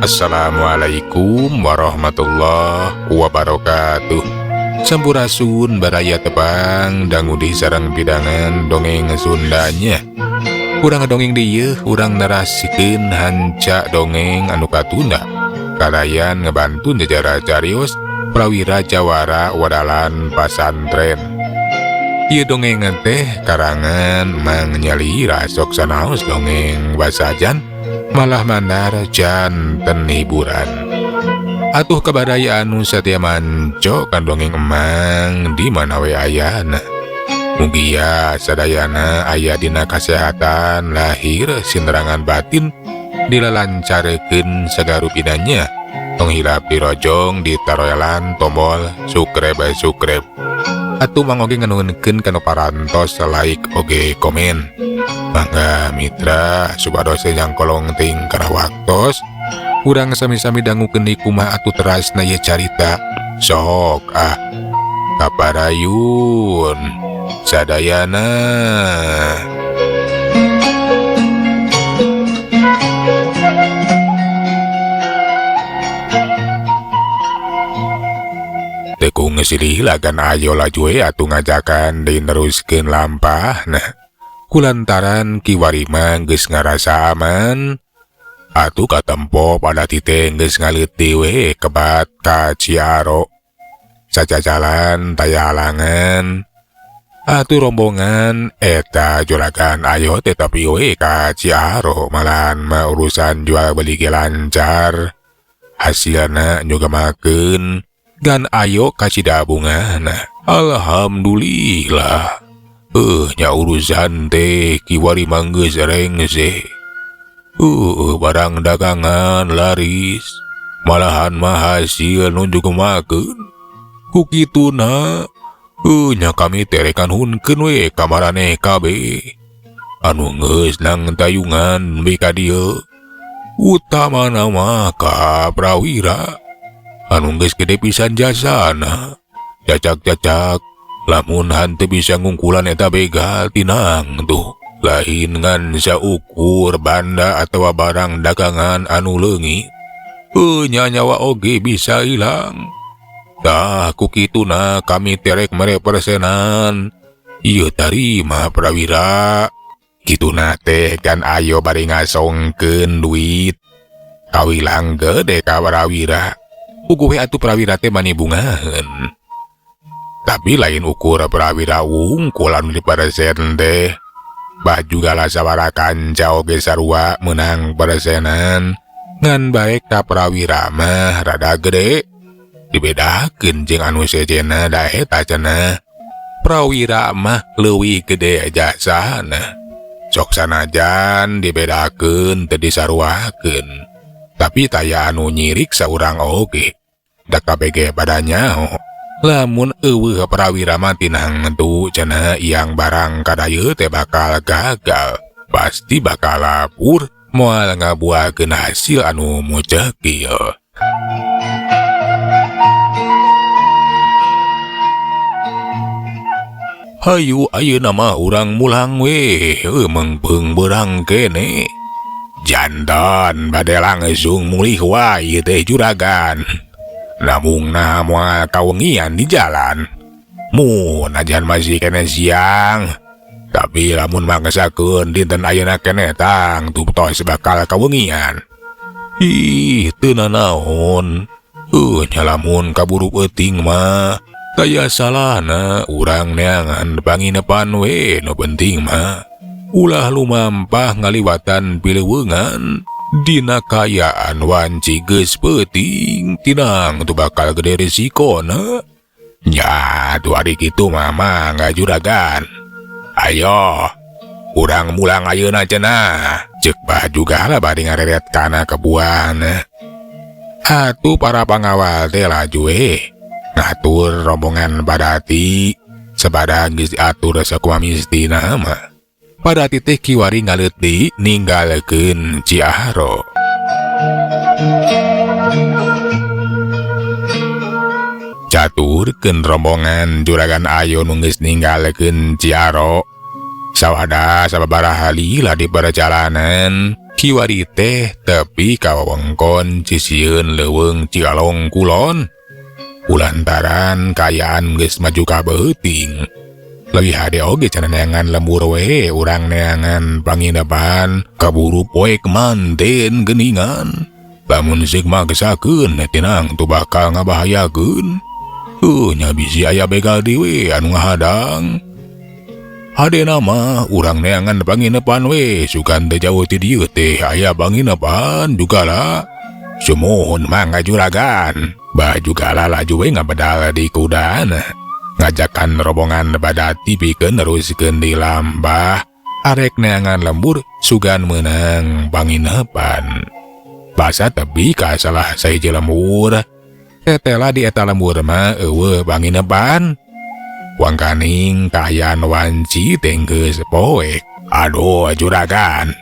Assalamualaikum warahmatullahi wabarakatuh. Sampurasun baraya, tepang dangu di sareng pidangan dongeng Sundanya. Urang dongeng dieu, urang narasikeun hanca dongeng anu katunda kalayan ngebantu nyejarah carios prawira jawara wadalan pasantren. Ieu dongeng teh karangan Mang Nyalira, sok sanaos dongeng basajan malah mandar janten hiburan. Atuh ka baraya anu satia manco kan dongeng emang di mana we ayana. Mugia sadayana aya dina kasehatan lahir sinerangan batin, dilalancarkeun sagarupinanya. Tong hilap dirojong, ditaroelan tombol subscribe subscribe. Atuh mang oge nganuhunkeun kana parantos like oge komen. Mangga mitra, supados yang kolong ting kana waktos. Urang sami-sami dangukeun deui kumaha atuh terasna ieu carita. Sok ah, kaparayun sadayana. Teu silih lagan, ayo laju we atuh ngajakan dineruskeun lampah. Nah, kulantaran kiwari mah geus ngarasa aman, atuh katempo pada tite geus ngaleuti we kebat ka Ciaro. Sajajalan taya halangan. Atuh rombongan eta juragan ayo teh tapi we ka Ciaro, malahan mah urusan jual beli ge lancar. Hasilna juga makeun gan ayo ka Cidabungan. Alhamdulillah. Nya urusan teh kiwari mah geus rengse. Barang dagangan laris. Malahan mah hasil nu juga makeun. Ku kituna nya kami teh rek nuhunkeun we ka maraneh kabeh anu geus nang tayungan nepi ka dieu. Utamana mah ka Prawira anu geus gede pisan jasana. Cacak-cacak lamun hanteu bisa ngungkulan eta begal, tinang tuh lain ngan saukur banda atau barang dagangan anu leungit. Nya nyawa oge bisa hilang. Tah, ku kituna kami teh rek mere persenan. Ieu tarima, Prawira. Kituna teh kan ayo bari ngasongkeun duit. Kawilang gede ka Prawira. Puguh we atuh Prawira teh mani bungaheun. Tapi lain ukur Prawira wungkul anu dipersen teh. Bah juga lah sabaraha kanca oge sarua menang persenan. Ngan baek ka Prawira mah rada gede. Dibedakeun jeung anu sejenna, da eta cenah Prawira mah leuwih gede jasana. Sok sanajan dibedakeun teu disaruakeun. Tapi taya anu nyirik saurang oge. Da kabeh pada nyaho. Lamun euweuh Prawira mah tinang tu cenah yang barang kadayeut teh bakal gagal. Pasti bakal lapur, moal ngabuahkeun hasil anu mucekil. Hayu ayeuna mah urang mulang we, meungpeung beurang kene. Jantan bade langsung mulih wae teh, juragan. Namungna moal kawengian di jalan. Mun ajan masih kene siang. Tapi lamun mangsakeun dinten ayeuna keneh tang tuh tos bakal kawengian. Ih, teu nanaon. Nya lamun kaburu peuting mah taya salahna urang neangan panginepan we, nu penting mah ulah lumampah ngaliwatan pileuweungan dina kaayaan wanci geus peuting, tinang tu bakal gede risikona. Nya tuh ari kitu mah mangga, juragan. Ayo urang mulang ayeuna cenah, ceuk Bah juga lah bari ngareret kana kebuan. Atuh para pangawal teh laju we ngatur rombongan Padati sebada geus diatur sakumaha mistina mah. Padati teh kiwari ngaleut deui ninggalkeun Ciaro. Caturkeun rombongan juragan ayo nu geus ninggalkeun Ciaro. Sawada sababaraha lila di perjalanan. Kiwari teh tepi ka wewengkon sisieun Leuweung Cikalong Kulon. Kulantaran kaayaan geus maju ka beuting. Leuwih hade oge cenah neangan lembur we urang neangan panginepan kaburu poek manten geuningan. Lamun seuk maksakeun tinang tu bakal ngabahayakeun. Nya bisi aya begal deui anu ngahadang. Hadena mah urang neangan panginepan we, sugan teu jauh ti dieu teh aya panginepan Jugala. Sumuhun mangga juragan. Bah Jugala laju we ngabedal di kudana. Ngajakan rombongan badati pikeun neruskeun di lambah. Arek neangan lembur sugan meunang panginepan. Basa tepi ka salah sahiji lembur. Tetela di eta lembur mah euweuh panginepan. Wangkaning kaayaan wanci teh geus poek. Aduh juragan.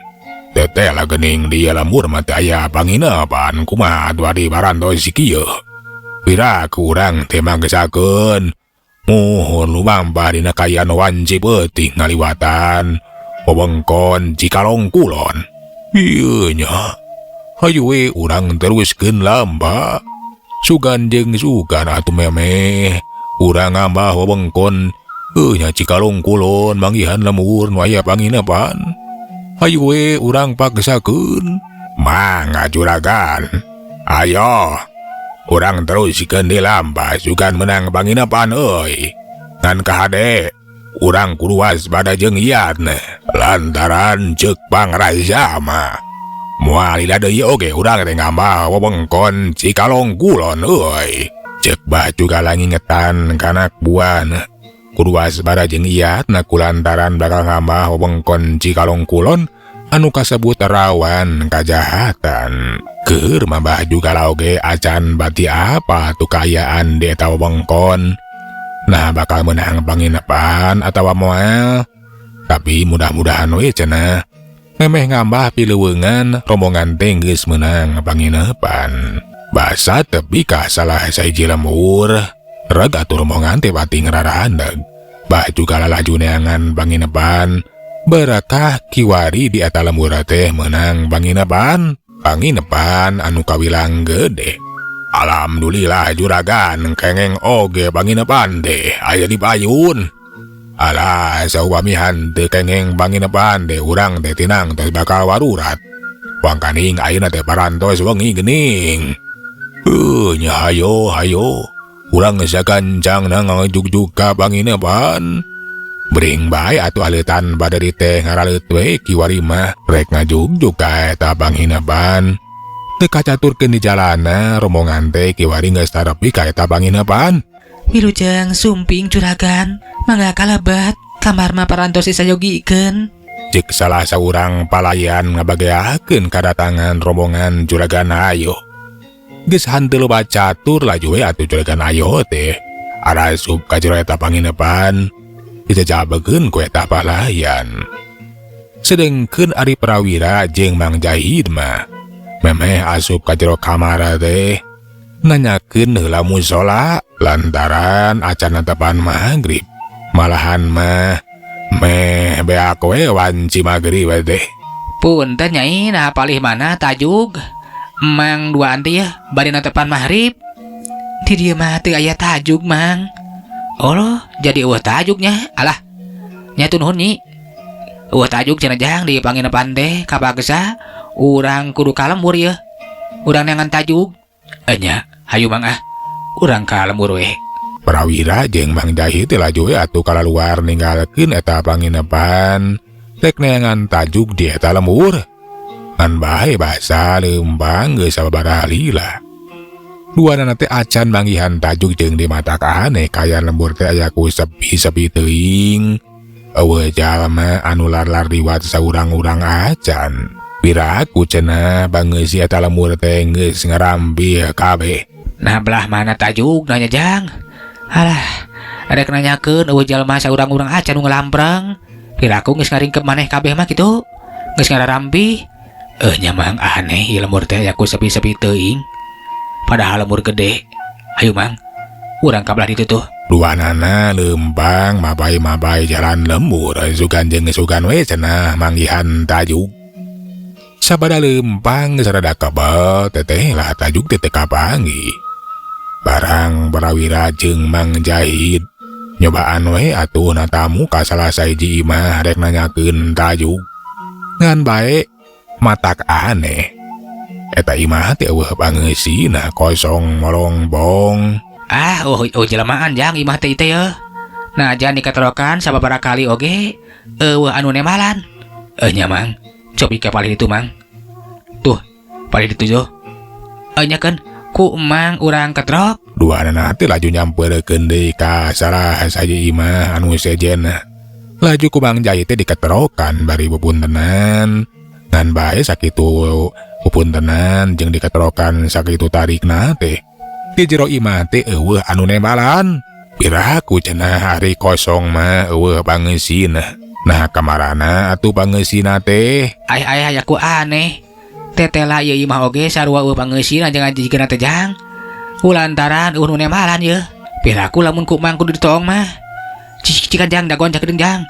Tetela geuning di lembur mah teu aya panginepan, kumaha atuh ari parantos kieu. Piraku urang teh mangsakeun. Muhun lumampah dina kaayaan wanci peuting ngaliwatan wewengkon Cikalong Kulon. Ieu nya. Hayu we urang teruskeun lambah. Sugan jeung sugan atuh memeh urang ngambah wewengkon nya Cikalong Kulon manggihan lembur nu aya panginepan. Hayu we urang paksakeun. Mangga juragan. Ayo. Urang teruskeun di lambah sugan menang panginepan euy. Ngan kahade urang kudu waspada jeung iat lantaran ceuk pangraja mah. Moal lila deui oge urang teh ngambah wewengkon Cikalong Kulon euy. Ceuk Bah Jugala ngingetan ka anak buahna. Kudu waspada jeung iatna kulantaran bakal ngambah wewengkon Cikalong Kulon anu kasebut rawan kajahatan. Keur mah Bah Jugala oge acan bati apa tuh kaayaan di eta wewengkon. Nah bakal menang panginepan atawa moal. Tapi mudah-mudahan we cenah. Memeh ngambah pileuweungan rombongan teh geus meunang panginepan. Basa tepi ka salah sahiji lembur. Reg atuh rombongan teh pati ngrarahandeg. Bah Jugala laju neangan panginepan. Berakah kiwari di eta lembur teh meunang panginepan. Panginepan anu kawilang gede. Alhamdulillah juragan, kengeng oge panginepan teh aya di payun. Alah, saupami henteu kengeng panginepan teh urang teh tinang teh bakal warurat. Wangkaning ayeuna teh parantos wengi geuning. Nya hayo hayo. Urang sakancangna ngajugjug ka panginepan. Bring bae atuh aleutan badari teh ngaraleut we kiwari mah rek ngajugjug ka eta panginepan. Teu kacaturkeun di jalana rombongan teh kiwari geus tarepi ka eta panginepan. Wilujeng sumping juragan, mangga kalebet, kamar mah parantos disayogikeun. Cek salah saurang palayan ngabageakeun kadatangan rombongan juragan Ayo. Geus hanteu loba catur laju we atuh juragan Ayo teh. Arasup ka jero eta panginepan, dijajabekeun ku eta palayan. Sedengkeun ari Prawira jeung Mang Jahid mah memeh asup ka jero kamar teh nanyakeun heula musola lantaran acan netepan maghrib. Malahan mah meh beak we wanci maghrib teh. Punten nyai, nah palih mana tajug? Mang duaan teh ya bari netepan maghrib. Di dieu mah teu aya tajug mang. Oh, jadi euweuh tajugnya. Alah. Nya tuh nuhun nyi. Euweuh tajug cenah jang di panginepan teh kapaksa urang kudu ka lembur yeuh. Urang neangan tajug. Nya, hayu mang ah. Urang ka lembur we. Prawira jeung Mang Jahid teh laju we atuh kalaluar ninggalkeun eta panginepan. Rek neangan tajug di eta lembur. Ngan bae basa leumpang geus sababaraha lila. Duanana teh acan manggihan tajug jeung di mata aneh kaayaan lembur teh aya ku sepi-sepi teuing. Euweuh jalma anu lar-lar liwat saurang-urang acan. Piraku cenah bangeusi eta lembur teh geus ngarampih kabeh. Nah belah mana tajug nanya jang. Alah, rek nanyakeun euweuh jalma saurang-urang acan nu ngalamprang. Piraku geus ngaringkep maneh kabeh mah kitu. Geus ngarampih. Nya mang aneh ieu lembur teh aya ku sepi-sepi teuing. Padahal lembur gede. Hayu mang, urang ka belah ditu tuh. Duanana leumpang mabay-mabay jalan lembur sugan jeung sugan we cenah manggihan tajug. Sabada lempang geus rada kebel, teteh lah tajuk teh teu kapanggih. Barang Prawira jeung Mang Jahid nyobaan we atuh natamu ka salah sahiji imah rek nanyakeun tajuk. Ngan bae matak aneh. Eta imah teh euweuh pangeusina, kosong molongbong. Ah, oh, oh jelemaan jang imah teh teh ya. Nah, jangan diketerokan sababaraha kali oge euweuh anu nembalan. Eh nya, Mang, cobi ke palih itu, Mang. Tuh, palih itu jo. Eh nya kan ku Emang urang ketrok. Duanana teh laju nyamperkeun deui ka salah sahiji imah anu sejenna. Laju ku Mang Jahid teh diketerokan bari bepuntenan. Ngan bae sakitu bepuntenan jeung diketerokan sakitu tarikna teh. Di jero imah teh euweuh anu nembalan. Piraku cenah ari kosong mah euweuh pangeusina. Nah, kamarana atuh pangeusina teh? Ay ay ay, aku aneh. Tetela ieu imah oge sarua euweuh pangeusina jeung jigana teh jang. Kulantaran euweuh nu nembalan ye. Piraku lamun ku Mang kudu ditoong mah. Cik cikan jang dagoan cakedeung jang.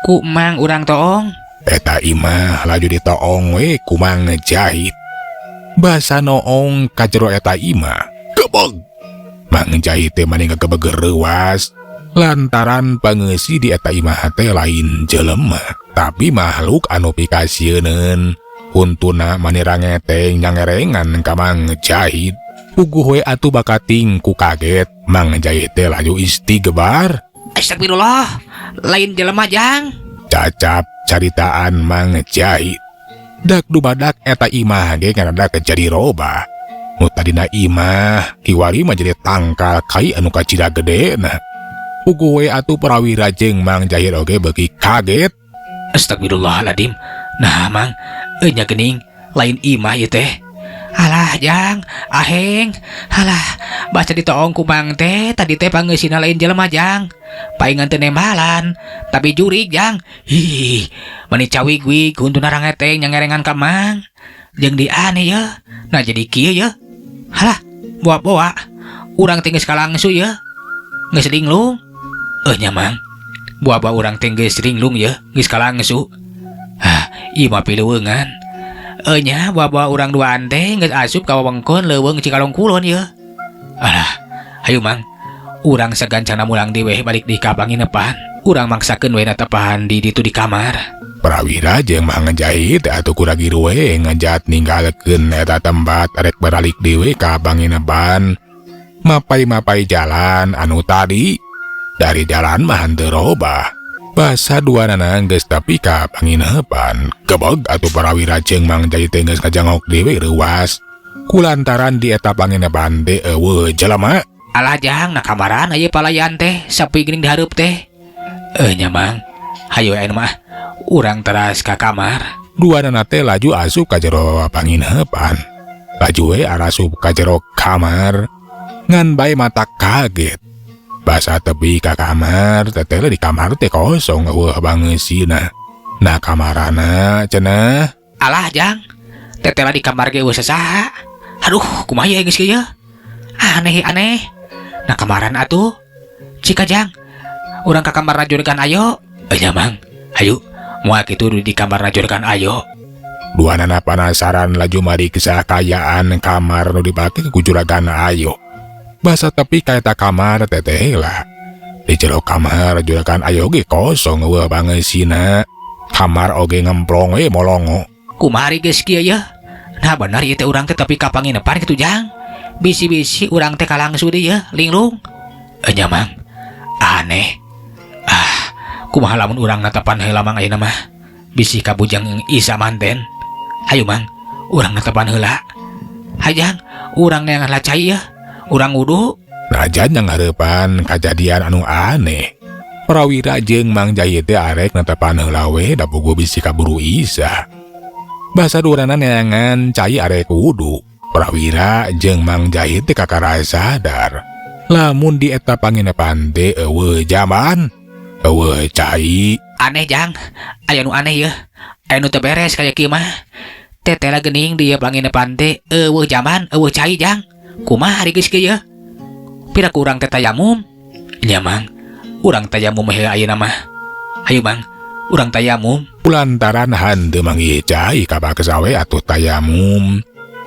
Ku Mang urang toong. Eta imah laju ditoong we ku Mang Jahid. Basa noong ka jero eta imah. Gebeg. Mang Jahid teh mani ngagebeg reuas lantaran pangeusi di eta imah teh lain jelema, tapi makhluk anu pikasieuneun. Huntuna mani rangeteng nyangerengan ka Mang Jahid. Puguh we atuh bakating ku kaget, Mang Jahid teh laju istighfar. Astagfirullah, lain jelema jang. Cacap caritaan Mang Jahid. Dak dumadak eta imah ge ngadadak jadi robah. Nu tadina imah kiwari mah jadi tangkal kai anu kacida gedena. Puguh we atuh Prawira jeung Mang Jahid oge beuki kaget. Astagfirullahaladzim. Nah, Mang, enya geuning lain imah ieu teh. Alah jang, aheng. Alah, baca ditoong ku Mang teh tadi teh pangeusina lain jelema jang. Paingan teu nembalan, tapi jurig jang. Hi, mani cawig-wig huntuna rangeteng nyangerengan ka Mang. Jeung di aneh ye. Nah, jadi kieu ye. Halah, boa-boa. Urang teh geus kalangsu ye. Geus linglung. Eh nya, Mang. Boa-boa urang teh geus linglung ye, geus kalangsu. Hah, ieu mah pileuweungan. Eh nya, boa-boa urang duaan teh geus asup ka wewengkon leuweung Cikalong Kulon ye. Alah, hayu Mang. Urang sagancangna mulang deui we balik di ka panginepan. Urang maksakeun we netepan di ditu di kamar. Prawira jeung Mang Jahid atuh kurang we ngejat ninggalkeun eta tempat rek baralik deui ka panginepan. Mapai-mapai jalan anu tadi. Dari jalan mah henteu robah. Basa duanana geus tepi ka panginepan. Gebeg atuh Prawira jeung Mang Jahid teh geus ngajangok deui reuas. Kulantaran di eta panginepan teh euweuh jelema. Alah jang, nah kamaran aya palayan teh sapi geuning dihareup teh. Eh nya Mang, hayu ayeuna mah urang teras ka kamar. Duanana teh laju asup ka jero panginepan. Laju we arasup ka jero kamar. Ngan bae mata kaget. Basa tepi ka kamar, teteh di kamar teh kosong euweuh bangeusina. Nah, kamarana cenah? Alah jang, teteh di kamar ge euweuh sasaha. Aduh, kumaha ye geus kieu? Aneh aneh. Nah, kamaran atuh. Cika jang, urang ka kamar juragan ayo. Eh nya Mang, hayu. Moal kitu di kamar juragan ayo. Duanana penasaran laju mariksa kaayaan kamar nu dipake ku juragan ayo. Basa tepi ka eta kamar, teteh lah. Di jero kamar juragan ayo ge kosong euweuh pangeusina. Kamar oge ngemplong we molongo. Kumaha geus kieu ye? Nah, bener ieu teh urang teh tepi ka panginepan kitu jang. Bisi-bisi urang teh kalangsu deui ye, linglung. Eh nya Mang, aneh. Ah, kumaha lamun urang netepan heula Mang ayeuna mah? Bisi kabujang Isa manten. Hayu Mang, urang netepan heula. Hayang, urang neangan lah cai ya. Urang wudu. Najan yang ngarepan kajadian anu aneh. Prawira jeung Mang Jahid teh arek netepan heula we da puguh bisi kaburu Isa. Basa duanana neangan cai arek wudu. Prawira jeung Mang Jahid teh kakara sadar. Lamun di eta panginepan teh euweuh jamban, euweuh cai. Aneh jang, aya nu aneh ya. Aya nu teu beres kaya kieu mah. Tetela geuning di panginepan teh euweuh jamban, euweuh cai jang. Kumaha ari geus kieu ye? Pira ku urang teh tayamum? Nya Mang, urang tayamum heula ayeuna mah. Hayu Mang, Urang tayamum. Kulantaran henteu manggih cai kapaksa we atuh tayamum.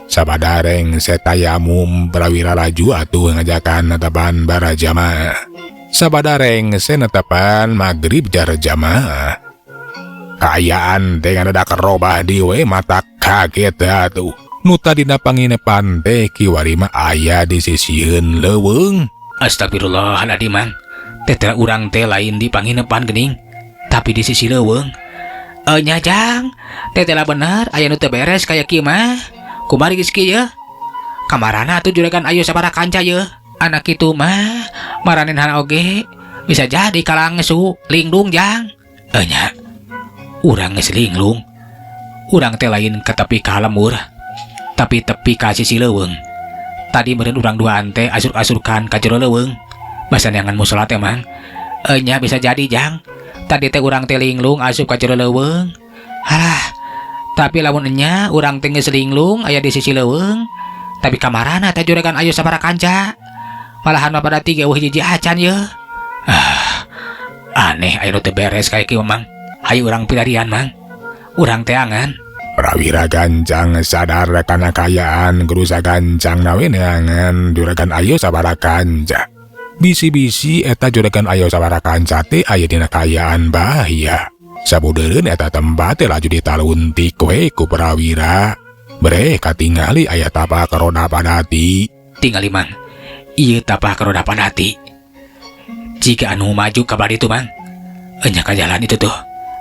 Sabada rengse tayamum, Prawira laju atuh ngajakan netepan barjamaah. Sabada rengse netepan magrib jarjamaah. Kaayaan teh ngadadak robah deui we, matak kaget atuh. Nu tadina panginepan teh kiwari mah aya di sisieun leuweung. Astagfirullahaladzim, Mang. Teteh urang teh lain di panginepan gening, tapi di sisi leuweung. Eh nya, Jang, teteh lah bener aya nu teu beres kaya kieu mah. Kumaha geus kieu ye? Kamarana atuh Juragan Ayo sabaraha kanca ye? Anak kitu mah maranehna oge bisa jadi kalangsu linglung, Jang. Eh nya. Urang geus linglung. Urang teh lain ka tepi ka lembur, tapi tepi ka sisi leuweung. Tadi meureun urang duaan teh asur-asurkan ka jero leuweung. Basa neangan musola teh, Mang. Eh nya, bisa jadi, Jang. Tadi teh urang teh linglung asup ka jero leuweung. Halah, tapi lamun enya urang teh geus linglung aya di sisi leuweung, tapi kamarana teh Juragan Ayo sabaraha kanca? Malahan mah pada tiga euweuh hiji acan ye. Ah, aneh, aya nu teu beres kaya kieu, Mang. Hayu urang pilarian, Mang. Urang teangan. Prawira gancang sadar kana kaayaan, kudu sagancang we neangan Juragan Ayo sabaraha kanca. Bisi-bisi eta Juragan Ayo sabaraha kanca teh aya dina kaayaan bahaya. Sabudeureun eta tempat teh laju ditaluntik we ku Prawira. Breh katingali aya tapak roda padati. Tingali, Mang. Ieu tapak roda padati. Jiga anu maju ka bari itu, Mang. Enya, ka jalan itu tuh.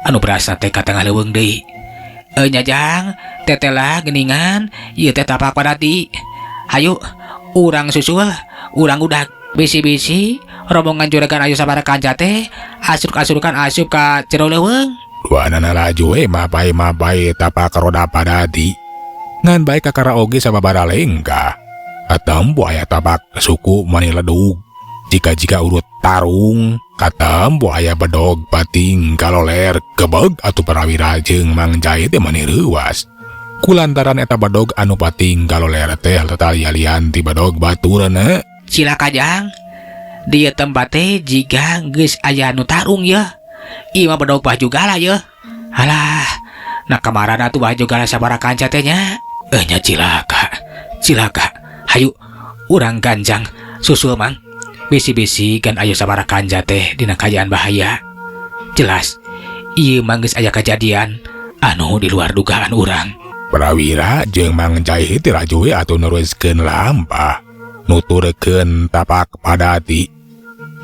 Anu berasa teh ka tengah leuweung deui. Enya, Jang, tetela geningan ieu teh tapak padati. Hayu urang susul, urang udah bisi-bisi rombongan Juragan Ayo sabaraha kanca teh asruk-asrukan asup ka jero leuweung. Duanana laju we mapay-mapay tapak roda padati. Ngan bae kakara oge sababara lengkah. Katempo aya tapak suku mani ledug. Jika-jika urut tarung, katempo aya bedog pating kaloler kebeg atuh Prawira jeung Mang Jait teh mani reuwas. Kulantaran eta bedog anu pating kaloler teh tetalian ti bedog baturna. Cilaka, Jang. Di tempat teh jiga geus aya nu tarung ye. Ieu mah bedog baju gala ye. Alah, nah kamarana tuh baju gala sabaraha kanca teh nya? Eh nya, cilaka. Cilaka. Hayu urang gancang susul, Mang. Bisi-bisi kan Ayo sabaraha kanca teh dina kaayaan bahaya. Jelas, ieu mah geus aya kejadian anu di luar dugaan urang. Prawira jeung Mang Jait teh laju we atuh neruskeun lampah. Nuturkeun tapak padati.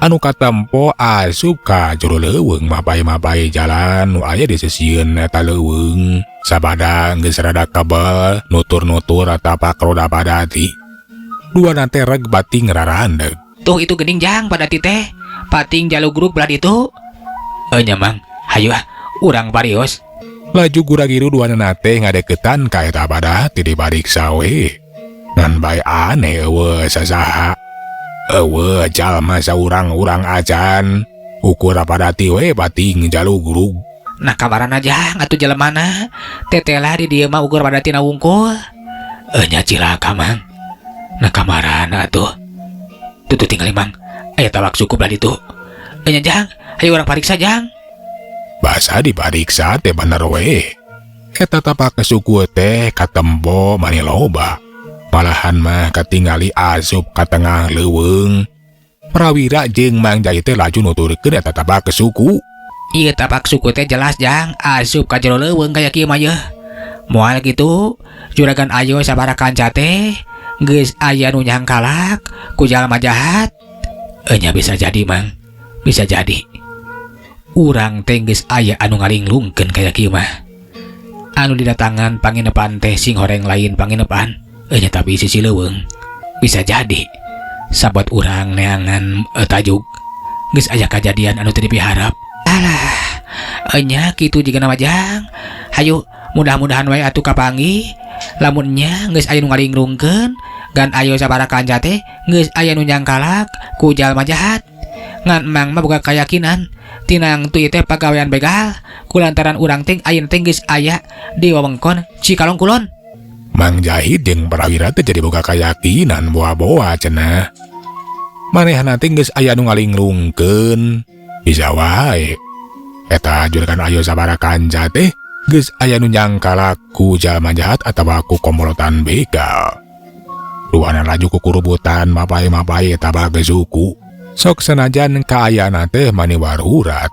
Anu katempo asup ka jero leuweung mapay-mapay jalan nu aya di sisieun eta leuweung. Sabada geus rada kebel nutur-nutur tapak roda padati. Duana teh reg bating rarandeg. Tuh itu gening, Jang, padati teh. Pating jalugruk belah ditu. Eh nya, Mang, hayu ah, urang parios. Laju gura-giru duanana teh ngadeukeutan ka eta padati, dipariksa we. Ngan bae aneh, euweuh sasaha. Euweuh jalma saurang-urang acan. Ukur padati we pating jalugrug. Nah, kamarana, Jang, atuh jelemana? Tetela di dieu mah ukur padatina wungkul. Eh nya, cilaka, Mang. Nah, kamarana atuh? Tuh tuh tinggal, Mang. Aya tapak suku belah ditu. Eh nya, Jang, hayu urang pariksa, Jang. Basa dipariksa teh bener we. Eta tapak suku teh katempo mani loba. Malahan mah katingali asup ka tengah leuweung. Prawira jeung Mang Jait teh laju nuturkeun eta tapak suku. Ieu tapak suku teh jelas, Jang, asup ka jero leuweung kaya kieu mah yeuh. Moal kitu, Juragan Ayo sabaraha kanca teh geus aya nu nyangkalak ku jalma jahat. Eh nya, bisa jadi, Mang. Bisa jadi. Urang teh geus aya anu ngalinglungkeun kaya kieu mah. Anu didatangan panginepan teh sing horeng lain panginepan. Eh nya, tapi sisi leuweung. Bisa jadi. Sabot urang neangan tajuk geus aya kajadian anu teu dipiharap. Alah, enya kitu jiga nama, Jang. Hayu, mudah-mudahan wae atuh kapanggih. Lamun nya geus aya nu ngalingrungkeun, gan Ayo sabaraha kanca teh geus aya nu nyangkalak ku jalma jahat. Ngan Emang mah boga kayakinan tinang tu teh pagawean begal kulantaran urang teh ayeuna teh geus aya di wewengkon Cikalong Kulon. Mang Jahid jeung Prawira teh jadi boga kayakinan boa-boa cenah. Manehna teh geus aya nu ngalinglungkeun. Bisa wae. Eta juragan ayo sabaraha kanca teh geus aya nu nyangka ku jalma jahat atawa ku komplotan begal. Duana laju kukurubutan mapay-mapay tabak suku. Sok sanajan kaayana teh mani warurat.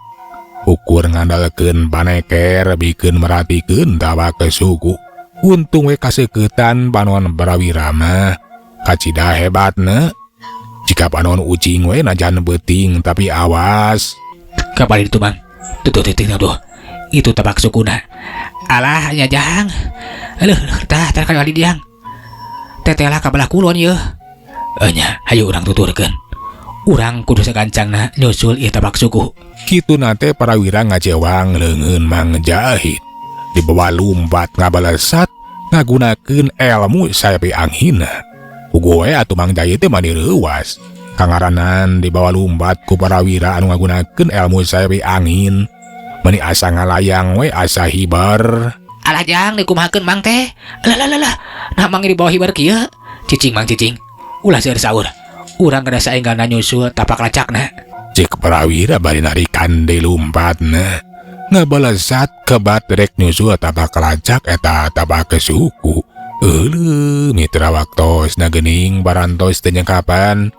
Ukur ngandalkeun paneker bikeun meratikeun tabak suku. Untung we kaseukeutan panon Prawira mah. Kacida hebatna. Jika panon ucing we najan beuting tapi awas. Kapan itu, Mang? Tuh tuh tuh tuh, tuh. Itu tabak sukuna. Alah nya, Jang. Aduh, tah tah kali diang. Tetela ka belah kulon yeuh. Eh nya, hayu urang tuturkeun. Urang kudu sagancangna nyusul ieu tabak suku. Kitu nate Prawira ngajewang leungeun Mang Jahit. Dibawa lumpat ngabalesat ngagunakeun elmu saepi anginna. Puguh we atuh Mang Jahit teh mani reuwas. Kangaranan dibawa lumpat ku Prawira anu ngagunakeun elmu saepi angin. Meni asa ngalayang we, asa hiber. Alah Jang, dikumahakeun Mang teh? Alah lah lah lah. Nah, Mang dibawa hiber kieu. Cicing, Mang, cicing. Ulah seueur saur. Urang kada saenggalna nyusul tapak lacakna. Cek Prawira bari narikan deui lumpatna. Ngabalesat kebat rek nyusul tapak lacak eta tapak suku. Euleuh mitra, waktosna geuning parantos teu nyengkapan.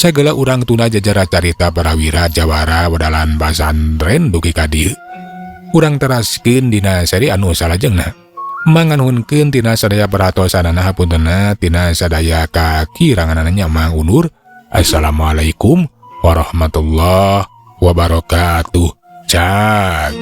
Sagala urang tunda jajara carita Prawira jawara wedalan pasantren dugi ka dieu. Urang teraskeun dina seri anu salajengna. Manganuhunkeun tina sadaya perhatosanana, hapuntenna tina sadaya kakiranganana nya. Mang undur. Assalamualaikum warahmatullahi wabarakatuh. Cak.